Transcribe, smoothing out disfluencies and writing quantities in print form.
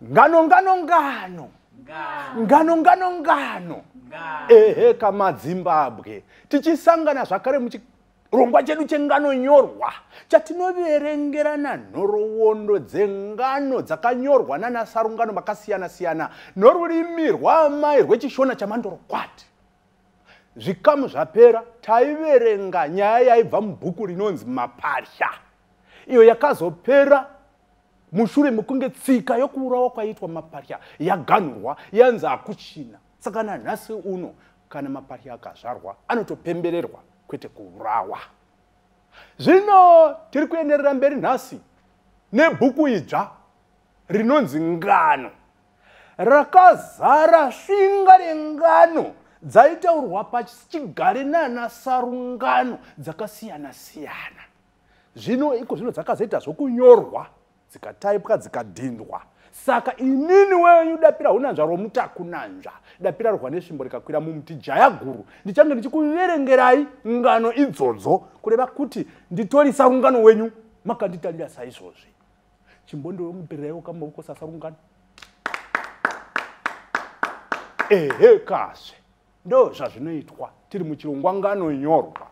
Ngano ngano ngano. Ngano ngano ngano. Ehe kamadzimbabwe. Tichisangana zvakare muchirongwa chedu chengano nyorwa chatinoverengerana nhoroondo dzengano dzakanyorwa nana sarungano makasiyana siyana norurimi rwaamai rwechishona chamandorokwati. Zvikamu zvapera taiverenga nyaya yaibva mubhuku rinonzi Mapahla iyo yakazopera mushure mekunge tsika yokuurawa kwaiitwa mapahla yaganhurwa yanzi hakuchina. Saka nanhasi uno kana mapahla akazvarwa anotopembererwa kwete kuurawa. Zvino tiri kuenderera mberi nhasi nebhuku idzva rinonzi Ngano, rakazara svinga rengano dzaitaurwa pachigare nana sarungano dzakasiyana siyana. Zvino iko zvino dzakazoita zvokunyorwa, dzikataipwa, dzikadhindwa. Saka inini wenyu dapira hunanzva romutakunanzva, dapira rohwa nesvimbo rikakwira mumuti jaya guru, ndichange ndichikuverengerai ngano idzodzo, kureva kuti nditori sarungano wenyu makanditarira saizvozvi. Chimbondiombereraiwo kamaoko sasarungano. Ehe kasve, ndo zvazvinoitwa tiri muchirongwa ngano nyorwa.